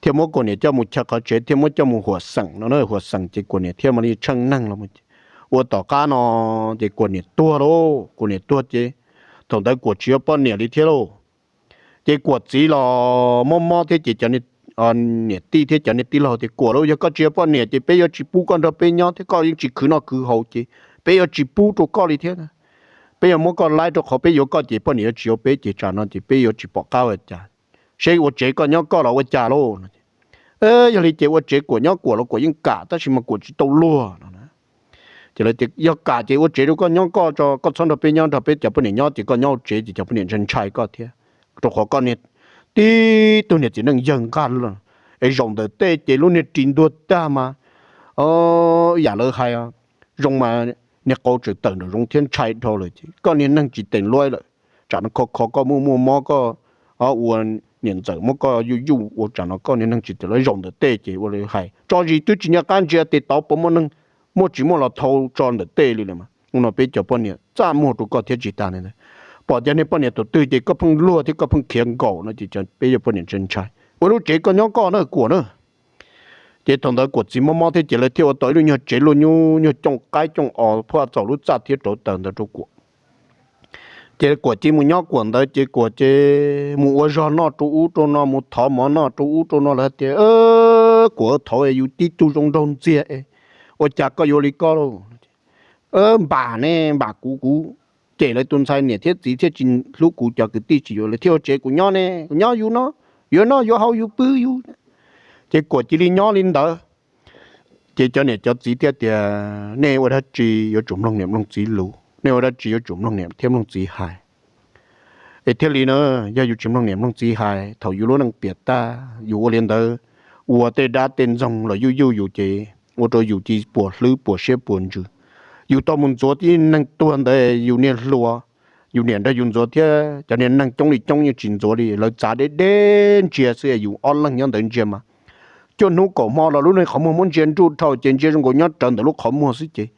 thiaj muab Kuam niam coj mus chaw qhov tsev, thiaj muab coj mus huam xeem no na. Huam xeem ces Kuam niam thiaj mam li tsheej neeg los ua tom qab no ces Kuam niam tuag lauj. Kuam niam tuag ces thaum ntawd Kuam tsis yuav poj niam li thiab lauj. Ces Kuam txiv los mob mob thiab ces cov niam tij thiab cov niag tij laug tias Kuam lauj, yog koj tsis yuav poj niam ces peb yuav tsis pub koj nrog peb nyob thiab, koj yeej tsis khwv noj khwv haus ces peb yuav tsis pub rau koj li thiab. Peb yuav muab koj laib rau qhov peb yuav koj ces poj niam yuav tsis yuav peb ces tsam no ces peb yuav tsis pom qab ua cas, seb ua tsev koj nyob koj los ua cas lauj. Yog li ces ua tsev Kuam nyob Kuam los Kuam yeej kam tab sis mas Kuam tsis tau luag no. Ces lawv tias yog kam ces ua tsev rau koj nyob koj tso, koj txhob nrog peb nyob, nrog peb cov poj niam nyob ces koj nyob ua tsev ces cov poj niam ntshai ntshai koj thiab, rau qhov koj niag tib tug niag txiv neej yawg nqaj es zaum ntawm tej ces lub niag ris ntuag tag mas yam lawv hais zoo mas niag qau tseem tawm nraum zoov thiab ntshai dhau lawm ces koj niag neeg tsis teem luab lawm. Tsam no kho kho koj muaj muaj mob koj ua niam ntxawm muab koj yuj yuj ua tsam no koj niag neeg tsis teem luab, zaum ntawm tej ces ua li hais tso zis twb tsis nco qab ntsia tes tauv puas muaj neeg, muaj tsis muaj los thau tso ntawm tej li lawm mas. Ua no peb cov poj niam txaj muag rau koj thiab tsis tas li ntawd, pom cov niag poj niam tus twg ces koj pheej luag thiab koj pheej khiav nkaum no ces peb cov poj niam ntshai ntshai, ua lub tsev koj nyob koj na Kuam na. Ces thaum ntawd Kuam txiv mob mob thiab ces lawv thiaj ua tau ib lub nyuag tsev luaj nyuj nyuag cooj qaib cooj os phuaj txaus lub txaj thiab rauv taws ntawd rau Kuam. Ces Kuam cia mus nyob Kuam ntawd ces Kuam ces mus ua zog noj rau ub rau no, mus thov mov noj rau ub rau no, lawv tias Kuam, thaum yus tib tug zoo nraug ntxiag es ua cas koj yuav li koj lauj? Npam ne npam kuv, kuv cem lawv tus ntxhais niam thiab txiv thiaj tsis hlub kuv, cov kwv tij tsis yuav, lawv thiaj ua tsev kuv nyob ne, kuv nyob yus no, yuav noj yuav haus yus pw yus. Ces Kuam cia li nyob li ntawd. Ces cov niam cov txiv thiaj tias nej ua dab tsi yuav tsum mloog niam mloog txiv lus, nej ua dab tsi yuav tsum mloog niam thiab mloog txiv hais. Es thiaj li na, yog yus tsis mloog niam mloog txiv hais, thaum yus lub neej piam tag yus ua li ntawd, ua tej dab tej ntxoog los yuj yuj yus ces ua rau yus cia puas hlwb puas siab puas ntsws. Yus tau mus ntxuav tib neeg tuag ntawd yus niag hluas, yus niam nrog yus ntxuav thiab cov niag neeg coob li coob yeej tsis ntxuav li, lawv txav deb deb ntsia xwb, yus ob leeg nyob ntawd ntsia mas cuaj hnub kaum hmo los lub niag qhov muag muab ntsia nruj dhau ces ntsia zoo nkaus nyob rawv ntawm lub qhov muag xwb ces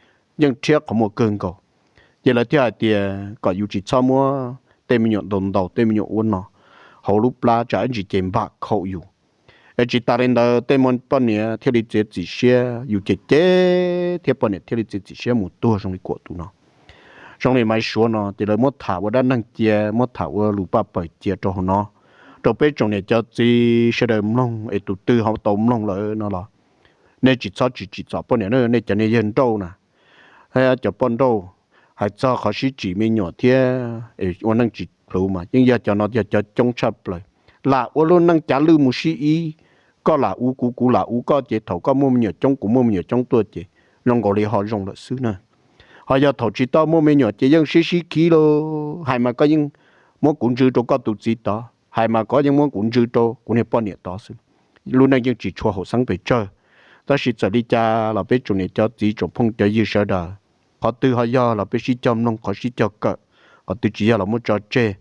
yeej rhiab qhov muag kawg nkaus. Ces lawv thiaj hais tias kom yus tsis txhob muab tej me nyuam ntaus ntaus tej me nyuam ua no hauv lub plab tsam ib ntsis ces npam khaum yus. Es tsis tas li ntawd tej poj niam thiaj li txiav txim siab, yus cem cem thiab poj niam thiaj li txiav txim siab mus tuag zoo li Kuam tus no. Zoo li Maiv Suav no ces lawv muab tham ua dab neeg cia, muab tham ua lus paj paws cia rau hauv no, rau peb tsoom niam cov txiv sawv daws mloog es tus twg ho tau mloog lawm no los nej tsis txhob tsim txom poj niam na, nej cov niag yawg nrauj na, cov poj nrauj, hais txog qhov sib tsim me nyuam thiab ua neej tsis pluv mas yeej yog cov no yog cov coob tshaj plaws. Lam ua lub neej cav lwj mus sib ib, koj lam ua kuv kuv lam ua koj ces thaum koj muaj me nyuam coob kuv muaj me nyuam coob tuaj ces zoo nkaus li ho zoo lawm xwb na. Ho yog thaum tsis tau muaj me nyuam ces yeej sib sib khib lauj, hais mas koj yeej muab kuv ntsw rau koj tus txiv tod, hais mas koj yeej muab kuv ntsw rau kuv niag poj niam tod xwb. Lub neej yeej tsis tshua haum xeeb pes tsawg. Tab sis txawm li cas los peb tsoom niam cov txiv tsoom phooj cov ywg sawv daws, qhov twg ho yog los peb sib cog mloog qhov sib cog kawm, qhov twg tsis yog los muab tso tseg.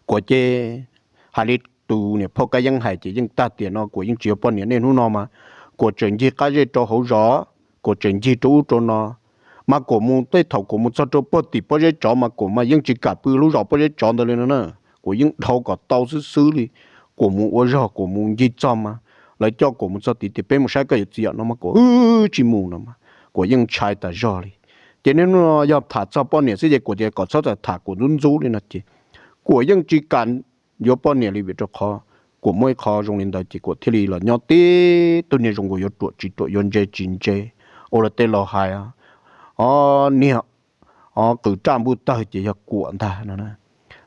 Kuam ces hais li tus niam phauj Kab Yeeb hais ces yeej tag tiam no, Kuam yeej tsis yuav poj niam nej hnub no mas Kuam tseem ncig qab zej rau hauv zos, Kuam tseem ncig rau ub rau no, mas Kuam mus tej thaum Kuam mus txog rau puag tim pob zeb tsov mas Kuam mas yeej tsis kam pw lub zos pob zeb tsov ntawd li no na. Kuam yeej dhau kom tau xwb xwb li, Kuam mus ua zog Kuam mus ncig txog mas lawv coj Kuam mus txog tid tias peb mus saib koj yuav txiv yom no mas Kuam tsis mus no mas Kuam yeej ntshai tas zog li. Ces niaj hnub no yog tham txog poj niam xwb ces Kuam tias kom txhob tham Kuam ntxub ntxub li no ces Kuam yeej tsis kam yuav poj niam li vim rau qhov Kuam muaj ib qho zoo li ntawd ces Kuam thiaj li los nyob tib tug niag zoo nkaus yuav ruam tsis ruam yuav ntse tsis ntse. Ua luag tej laus hais, o, niag o qws raj npuj tawg ces yog Kuam ntag no.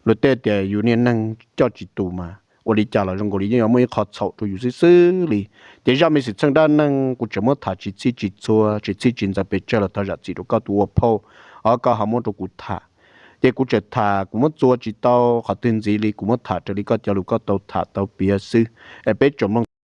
Luag tej tias yus niag neeg coj tsis tus mas ua li cas los zoo nkaus li yeej yuav muaj ib qho txhaum rau yus xwb xwb li. Ces zaj me xwm txheej dab neeg kuv tseem muab tham tsis txhij tsis txhua tsis txhij tsis ntxaws pes tsawg los thov zam txim rau koj tus ua phauj, o koj ho muab rau kuv tham. Ces kuv tseem tham kuv muab txua tsis tau qhov twg ntxiv li, kuv muab tham raws li koj cov lus koj tau tham tau piav xwb. Es peb tsoom